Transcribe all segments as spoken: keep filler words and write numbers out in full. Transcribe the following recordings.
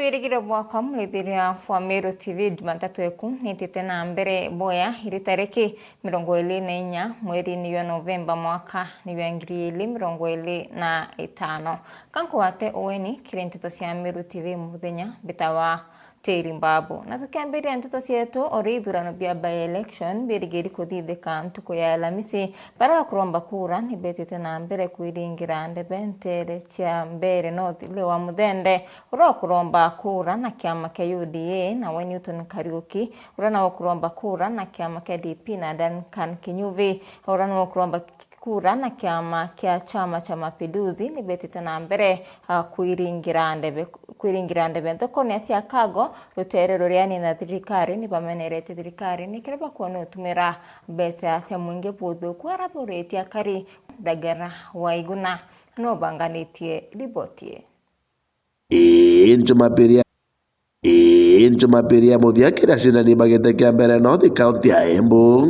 Wirigiro bwakwa, murithiria wa Meru T V, Jumatatu eku nitite na mbere boya iri tariki mirongo iri na inya mweri ni jwa Novemba mwaka ni jwa ngiri iri mirongo iri na itano. Ka nkugwate ueni kiri nteto cia Meru T V muthenya, mbitawa Teri Mbabu. Na tukiambiria nteto cietu, ori ithurano bia by-election birigiri kuthithika ntuku ya Alamisi, baria bakuromba kura ni betite na mbere kwiringira ndebe ntere cia Mbeere North Leah wa Muthende, uria ukuromba kura na kiama kia U D A, nawe Newton Kariuki, uria nawe ukuromba kura na kiama kia D P, na Duncan Kinyuvi, uria nawe ukuromba kura na kiama kia Chama cha Mapinduzi ni betite na mbere, ah, kwiringira ndebe, kwiringira ndebe. Nthokone cia Kago, rutere ruria ni na thirikari ni bamenerete thirikari ni kiria bakwona utumira mbeca cia mwingi buthuku, araburitie akari Ndagara wa Iguna no banganitie riboti ii. Ii Jumapili ya, ii Jumapili ya muthia kiria cindani bagite kia Mbeere North, kaunti ya Embu.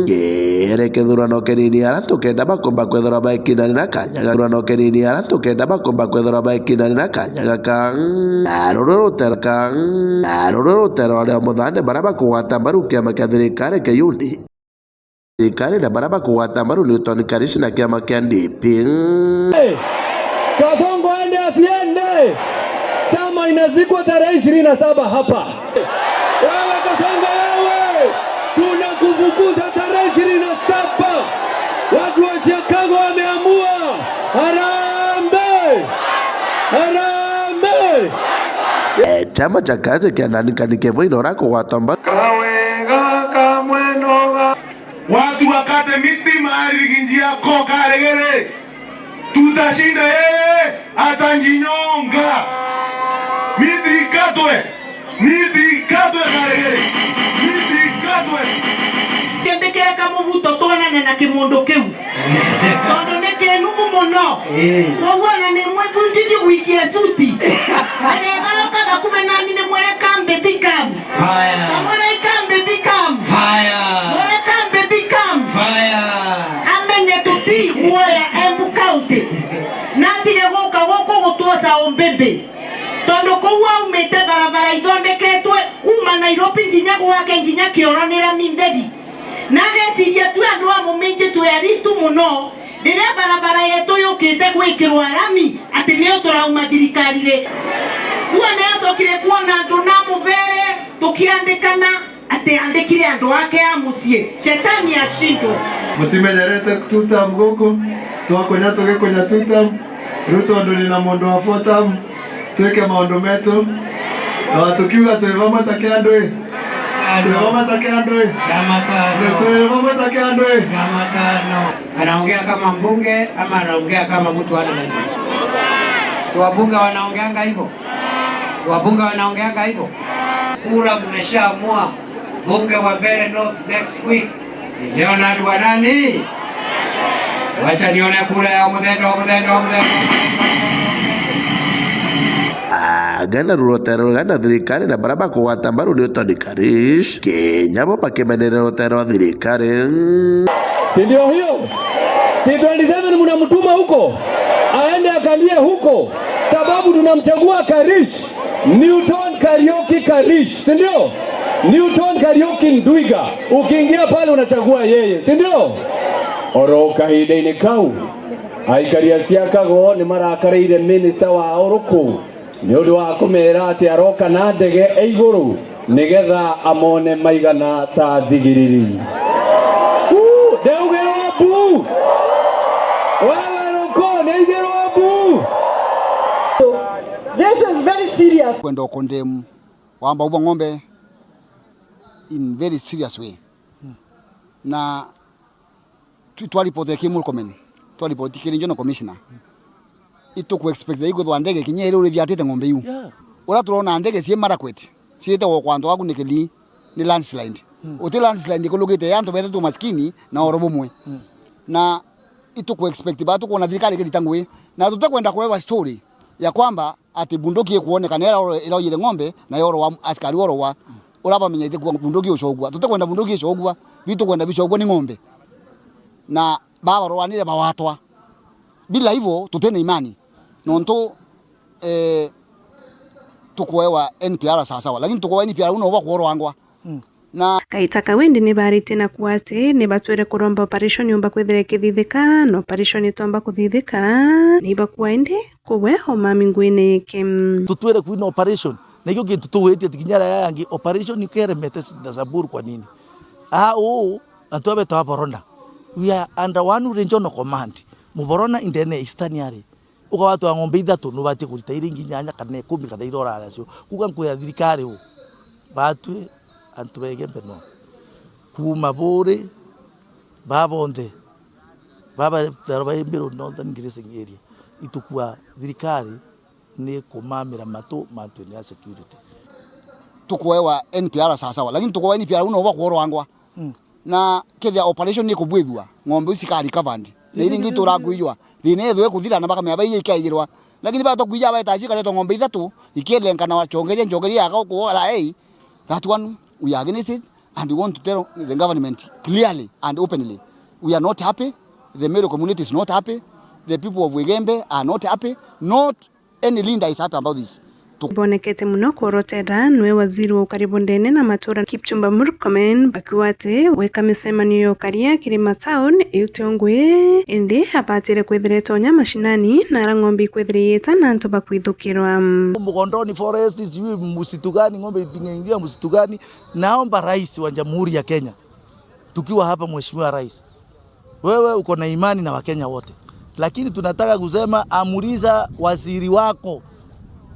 Kiri kithurano kinini, aria tukenda bakomba kwithirwa bakinani na kanya ga-, thurano kinini, aria tukenda bakomba kwithirwa bakinani na kanya gaka. Na ruru rutero ka, na ruru rutero rwa Muthande, baria bakugwata mbaru kiama kia thirikari kia U D A. Thirikari na baria bakugwata mbaru Newton Kariuki na kiama kia D P. Kasongo aende asiende? Chama inazikwa tarehe ishirini na saba hapa. Wewe Kasongo, wewe, tunakufukuza tarehe ishirini na saba. Watu wa Chicago wameamua. Harambee! Harambee! Eh, chama cha kazi kia nani kani kevo inora kugwata mbaru. Kawega ka mweno ga Watu wakate miti mahali njia ko karegere. Tutashinda yeye atajinyonga. Miti ikatwe. Miti ikatwe karegere. Miti ikatwe. Kimbikire kamuvuto tuonane na kimundu kiu. Tondu ni kinumu muno. Ii. Koguo ona ni mwe tu ndini gwikia suti. Aregaoka gakume nani ni mwere kambe bikamu. Fire. Amwere ikambe bikamu. Fire. Mwere kambe bikamu. Fire. Amenye tuti guoya Embu County. Na atige guka guku gutwosa umbimbi. Tondu kuu aumite barabara ithondeketwe kuma Nairobi nginya gwake nginya kioro ni rami ntheri. Na ageciria tu andu a muminji twi aritu muno, riria barabara yetu yukite gwikirwa rami, ati nio turauma thirikari ri? Kuo ni acokire kuona andu na muvere tukiandikana ati andikire andu ake a mucii. Shetani ashindwe. Mutimenyerete two term guku, twakunya tugikunya two term, riu tondu ni na mundu wa four term, twike maundu metu. Na tukiuga twi vamwe ta kiandui. Twi vamwe ta kiandui. Twi vamwe ta kiandui. Anaongea kama mbunge ama anaongea kama mtu hana neno? Si wabunge wanaongeanga hivyo? Si wabunge wanaongeanga hivyo? Kura mmeshaamua. Mbunge wa Mbeere North next week ni Leonard wa nani? Wacha nione kura ya Muthende, wa Muthende, wa Muthende. Agana rurotero rugana thirikari na baria bakugwata mbaru ni Tony Karish, kinya bo bakimenera rutero rwa thirikari. Si ndio hiyo? Si twenty seven mnamtuma huko? Aende akalie huko, sababu tunamchagua Karish. Newton Kariuki Karish, si ndio? Newton Kariuki Ndwiga, ukiingia pale unachagua yeye, si ndio? Oro kahinda-ini kau, aikari a Chicago ni marakariire minister wao ruku ni undu wa kumeera ati aroka na ndege e iguru nigetha amone maigana ta thigiriri. Uu, ndeugerwa mbu! Wewe ruku, ndeugerwa mbu! This is very serious. Kwenda ukondemu wamba ubwa ng'ombe in very serious way. Na tu-, twaripoti ki Murkomen, twaripoti kiri Regional Commissioner. Ituku expect ikwithwa ndege kinya iri urithiatite ng'ombe iu. Yeah. Uria turona ndege cie Marakwet, ciite wo kwantu aku ni Kilii, ni landslide. Mm. Uti landslide ikulukite ya antu bethe tu maskini na oro bumwe. Mm. Na ituku expect ba tukwona thirikari ikirita ngui. Na tutikwenda kuewa story ya kwamba ati bunduki ikwoneka na ira iraujire ng'ombe na yorowa, askari orowa. Uria bamenyete kuwa bunduki ucogua. Tutikwenda bunduki icogua. Bitu kwenda bicogua ni ng'ombe. Na babaroranire bawatwa. Bila hivyo, tutina imani. Nontu, eh, tukuewa N P R sawasawa, lakini tukuewa N P R uu no bwa kworwangwa. Mm. Na kaita kau indi ni baaritie na kuuga ati ni batwire kuromba operation yumba kwithira ikithithika, na operation itomba kuthithika, ni ibakua indi kugwe umami nguine iki. Tutwire kwina operation, na ikio kintu tuwitie ati kinya aria yangi operation ikeremete na Samburu kwa nini? Aa uu, antu aba betagwa Borona. We are under one regional command. Muborona indene ya Eastern ari. Ukawatwa ng'ombe ithatu, nubatie kurita iria ingi inyanya kana ikumi kana iria urari nacio. Kuuga nkwira thirikari u, batwi antu ba Igembe no. Kuuma Buuri, baa bonthe, baba taro ba Meru Northern Grazing Area. Itukua thirikari ni kumamira matu mantuini ya security. Tukuewa N P R sawasawa, lakini tukuewa N P R uu no bwa kworwangwa. Mm. Na kethira operation ni ikubwithua, ng'ombe iu cika recovered. Na iria ingi itura kuijwa. Thina ethwe kuthira na bakamenya baija ikaijirwa. Lakini bato kuija baeta cikaretwa ng'ombe ithatu, ikielenkana wa chongeria, nchongeria ya gauku wa A I, that one we are against it and we want to tell the government clearly and openly. We are not happy. The Meru community is not happy. The people of Igembe are not happy. Not any leader is happy about this. Tu- Bonekete muno kworotera nwe waziri wa ukari bundene na matura Kipchumba Murkomen bakiuga ati weka micemanio ya ukaria Kirima Town iu ti ungwi, indi abatire kwithira itonya mashinani na ara ng'ombe ikwithira iita na antu bakwithukirwa. Mgondoni forest, sijui msitu gani, ng'ombe imeingia msitu gani. Naomba Rais wa Jamhuri ya Kenya, tukiwa hapa, Mheshimiwa Rais, wewe uko na imani na Wakenya wote, lakini tunataka kusema, amuliza waziri wako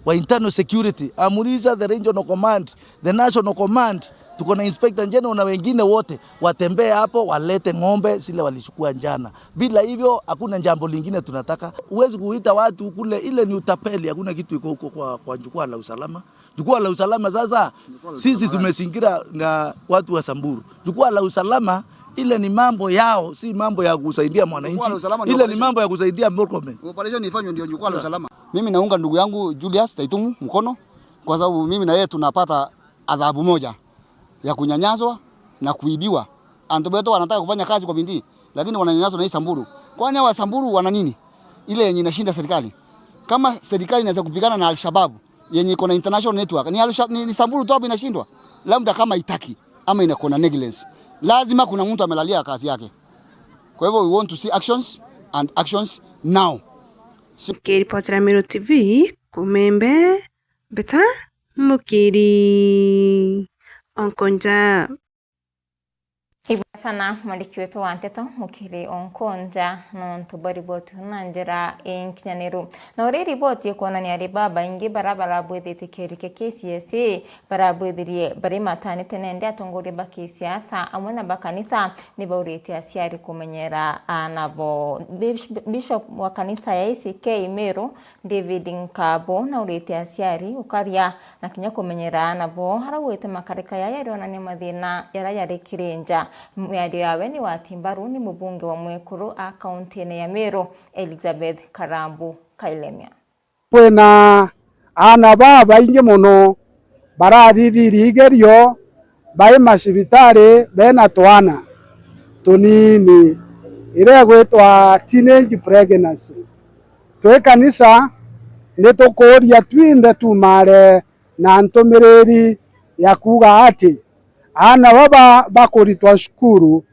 wa internal security, amuliza the regional command, the national command, tuko na inspector general na wengine wote, watembee hapo, walete ng'ombe zile walichukua jana. Bila hivyo, hakuna jambo lingine tunataka. Huwezi kuita watu kule, ile ni utapeli, hakuna kitu iko huko kwa, kwa jukwaa la usalama. Jukwaa la usalama sasa, sisi tumezingira na watu wa Samburu. Jukwaa la usalama, ile ni mambo yao, si mambo ya kusaidia mwananchi. Jukwaa la usalama ni operation. Ile ni mambo ya kusaidia Murkomen. Operation ifanywe ndio jukwaa la usalama. Mimi naunga ndugu yangu Julius Taitumu mkono, kwa sababu mimi na yeye tunapata adhabu moja ya kunyanyaswa na kuibiwa. Antu betu wanataka kufanya kazi kwa bidii, lakini wananyanyaswa na hii Samburu. Kwani hawa Samburu wana nini? Ile yenye inashinda serikali. Kama serikali inaweza kupigana na Al-Shabaab, yenye iko na international network, ni Al-Shabaab, ni, ni Samburu tu hapo inashindwa? Labda kama itaki, ama inakuwa na negligence. Lazima kuna mtu amelalia kazi yake. Kwa hivyo we want to see actions and actions now. Si- Kiripotera Meru T V, Kumembe, Mbeta Mukiri, Onkonja. Ibwega sana mwandiki wetu wa nteto, Mukiri Onkonja, nontu bwa riboti na njira inkinyaniru. Na uri riboti ikwonania ari babaingi bara barabwithitie kirike K C S E, barabwithirie bari matanite nende atongoria ba kisiasa amwe na ba kanisa ni baurite aciari kumenyera aana bo. Bish-, Bishop wa kanisa ya A C K Meru, David Nkabo, naurite aciari ukaria na kinya kumenyera aana bo, araugite makarika yaya yarionania mathina jaria jari kiri nja. Miario yawe ni wati mbaru ni mubunge wa mwekuru a kauntine ya Meru, Elizabeth Karambu Kailemia. Kwina aana babaingi mono barathithiria igerio bai macibitari bena twana tunini, iria igwitwa teenage pregnancy. Twi kanisa, ni tukuuria twinthe tumaare na ntumiriri ya kuuga ati aana baba bakuritwa cukuru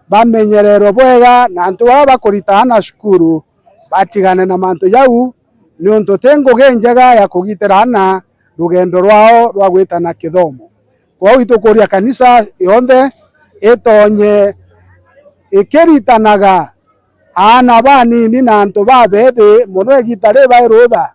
bamenyererwe bwega, na antu baba bakurita aana cukuru batigane na mantu jau, niuntu ti ngugi njega ya kugitira aana rugendo rwao rwa gwita na kithomo. Kwou itukuria kanisa yonthe itonye ikiritanaga aana banini na antu babethi mono igita ribai rutha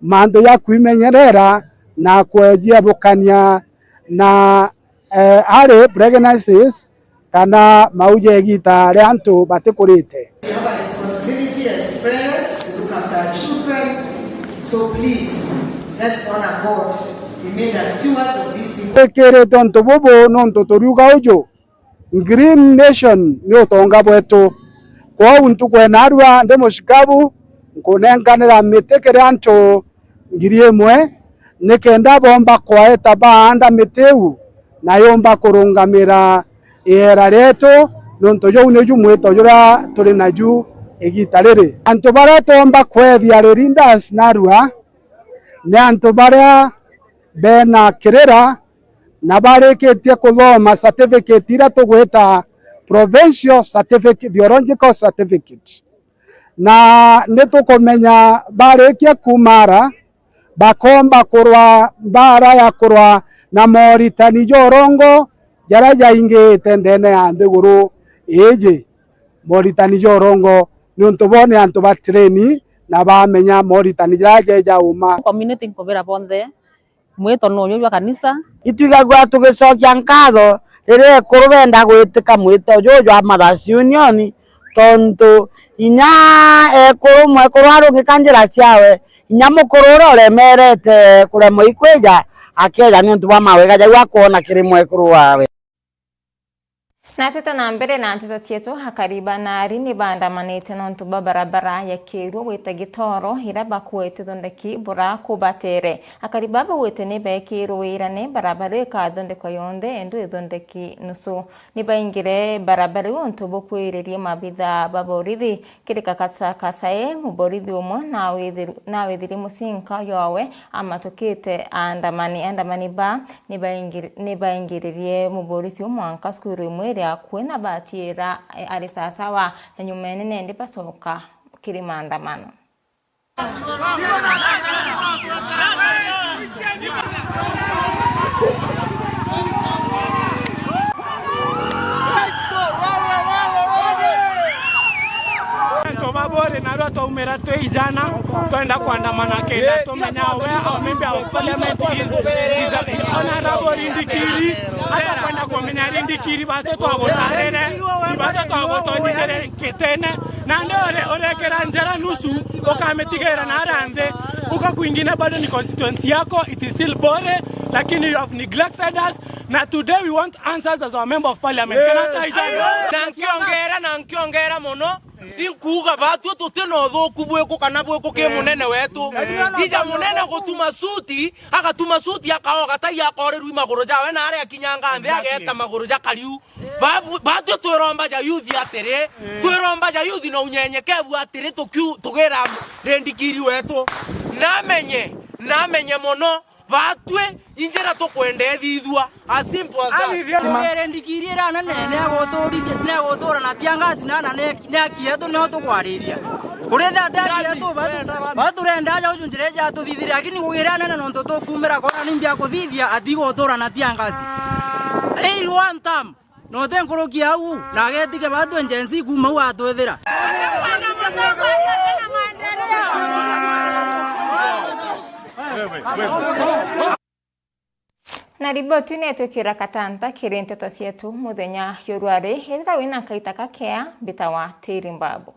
mantu ja kwimenyerera na kwejiabukania na, eh, early pregnancies kana mau ja igita ria antu batikurite. We have a responsibility as parents to look after our children. So please, let's honor God. He made us stewards of these things. Twikirite untu bubu nontu turiuga uju, Green Nation ni utonga bwetu. Kwou ntuku ya naarua ndi mucikabu, nkunenkanira miti kiri antu ngiri imwe, nikenda boomba kwaeta baanda miti iu, na yumba kurungamira iera rietu, niuntu juu niju mwito juria turi naju igita riri. Antu baria twomba kwethia ri leaders naarua, ni antu baria Bena kirira na barikitie kuthoma certificate iria tugwita provincial certificate, theological certificate. Na ni tukumenya barikia kuuma ara, bakomba kurwa mbaara ya kurwa na moritani ja urongo jaria jaingite ndene ya nthiguru iiji. Moritani ja urongo, niuntu bo ni antu ba train na bamenya moritani jaria jeja uma. Community nkubira bonthe, mwito nuju jwa kanisa. Itwigagua tugicokia nkatho riria ekuru benda gwitika mwito juju jwa Mothers Union, tontu inya ekuru, mwekuru arungika njira ciawe, inya mukuru uria uremerete kuremwa ikwija, akeja niuntu bwa mawega jau akwona kiri mwekuru wawe. Na twite na mbere na nteto cietu, akari ba naari ni baandamanite nontu bwa barabara ya Kiirua gwita Gitoro, iria bakwete thondeki bura kubatere. Akari baba baugite ni beekirwe wirane barabara ikathondekwa yonthe, endu ithondeki nusu. Ni baingire barabara iu untu bukwiririe mabitha ba borithi. Kiri Kakasa Kasae, muborithi umwe nawithiru-, nawithirie mucinka jwawe amatukite aandamani. Aandamani ba ni baingir-, ni baingiririe muborisi u mwanka cukuru imwe iri akui na batiira ari sasawa, na nyuma nene ndi bacoka kiri maandamano. Antu ba Bore narua twaumira twi ijana, twenda kwandamana kenda tumenya where our member of parliament is, is a honorable Rindikiri. Hata kwenda kumenya Rindikiri, batu twagutarire, ni batu twagutonyithire kitene. Na ndio ure-, urekera njara nusu, ukamitigira na ara nthi, uko kwingine bado ni constituency yako, it is still Bore, lakini you have neglected us. Na today we want answers as our member of parliament. Kana taija? Na nkiongera, na nkiongera mono, inkuuga batwi tuti na uthuku bwiku kana bwiku ki munene wetu. Ija munene gutuma suti, agatuma suti akaoga tai akorirwa i maguru jawe, na aria akinyanga nthi ageeta maguru ja kariu. Babu-, batwi twiromba ja youth atiri, twiromba ja youth na unyenyekevu atiri, tukiu-, tugira Rindikiri wetu. Namenye, namenye mono, batwi injira tukwenda ethithua. As simple as that. Rindikiri ira nene, neguturithia, negutura na tear gas na, na ne-, neki yetu nio tukwariria. Kurinda ati aki yetu, batu, baturenda aja uju njira iji atuthithire, lakini kugira nene nontu tukumira kona ni mbia kuthithia, atigutura na tear gas. Ii one term. Na uti nkuruki au, na agetige batwe Gen Z kuuma au atwithira. Na riboti netwikira katanta kiri nteto cietu muthenya jurwari, ethira wina kaita kakea, mbitawa Tiri Mbabu.